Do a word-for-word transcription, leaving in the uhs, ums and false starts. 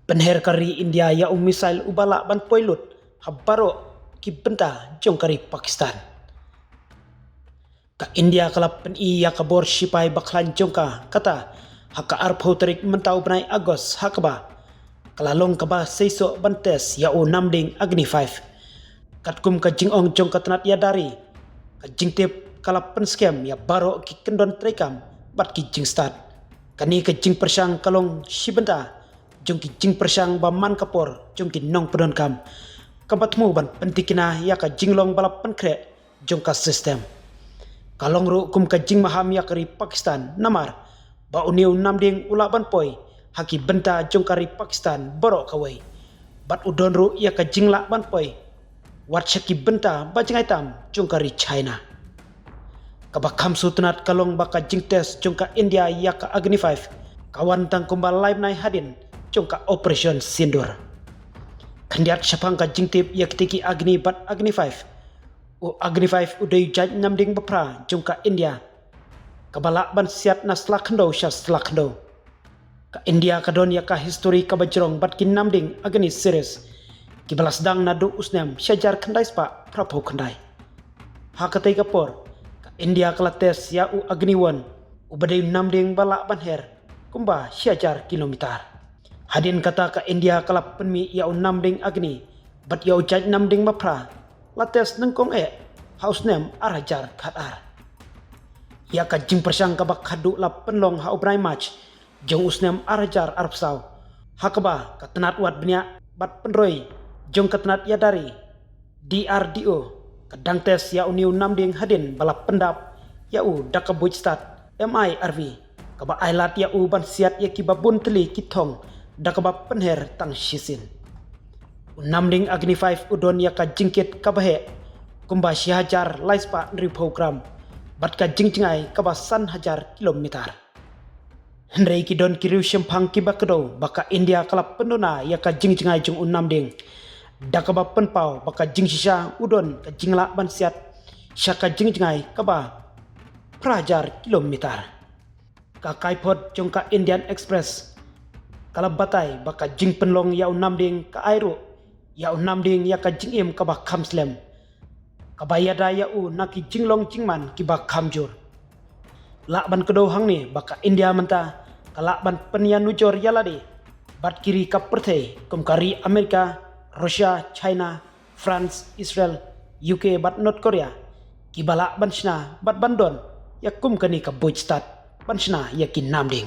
Pynher ka ri India ïa u missile uba lah ban poi lut ha baroh ki bynta jong ka ri Pakistan. Ka India ka la pyni ïa ka bor shipai bakhlaiñ jong ka kata ha ka arphew tarik mynta u bnai August ha kaba ka la long kaba seisoh ban test ïa u namding Agni five. Katkum ka jingong jong ka tnat ïada ri, ka jingtip ka la pynskhem ïa baroh ki kyndon treikam bad ki jingstad. Kane ka jingpyrshang ka long shi bynta jong ki jingpyrshang ba man ka por jong ki nongpyndonkam, kaba thmu ban pyntikna ïa ka jinglong ba la pynkhreh jong ka system. Ka long ruh kum ka jingmaham ïa ka ri Pakistan namar ba une u namding u lah ban poi ha ki bynta jong ka ri Pakistan baroh kawei, bad u don ruh ïa ka jinglah ban poi wat sha ki bynta ba jngai tam jong ka ri China. Kaba kham sngewtynnat ka long ba ka jingtest jong ka India ïa ka Agni five ka wan tang kumba lai bnai hadien jong ka Operation Sindoor. Khyndiat shaphang ka jingtip ïa kitei ki Agni bad Agni five, u Agni five u dei u jait namding ba phra jong ka India, kaba lah ban siat na sla khyndew sha sla khyndew. Ka India ka don ïa ka histori kaba jrong bad ki namding Agni series kiba la sdang naduh u snem shi hajar khyndai spah phraphew khyndai. Ha katei ka por, ka India ka la test ïa u Agni one, uba dei u namding ba lah ban her kumba shi hajar kilometer. Hadien kata ka India ka la pynmih ïa u namding Agni bad ïa u jait namding ba phra, la test nyngkong eh ha u snem ar hajar khatar. Ïa ka jingpyrshang kaba khadduh la pynlong ha u bnai March jong u snem ar hajar arphew saw, ha kaba ka tnat wad bniah bad pynroi jong ka tnat ïada ri, D R D O, ka dang test ïa une u namding hadien ba la pyndap ïa u da ka buit stad M I R V, kaba ailad ïa u ban siat ïa kiba bun tylli ki thong da kaba pynher tang shisien. U namding Agni five u don ïa ka jingkit kaba heh kumba shi hajar lai spah hynriewphew gram bad ka jingjngai kaba san hajar kilometer. Hynrei ki don ki riewshemphang kiba kdew ba ka India ka la pynduna ïa ka jingjngai jong u namding da kaba pynpaw ba ka jingshisha u don ka jinglah ban siat sha ka jingjngai kaba phra hajar kilometer. Ka kaiphod jong ka Indian Express ka la batai ba ka jingpynlong ïa u namding ka ai ruh ïa u namding ïa ka jingim kaba kham slem, kaba ïada ïa u na ki jinglong jingman kiba kham jur. Lah ban kdew hangne ba ka India mynta ka lah ban pynïanujor ïa lade bad ki ri ka pyrthei kum ka ri Amerika, Russia, China, France, Israel, U K bad North Korea, kiba lah ban shna bad ban don ïa kum kane ka buit stad ban shna ïa ki namding.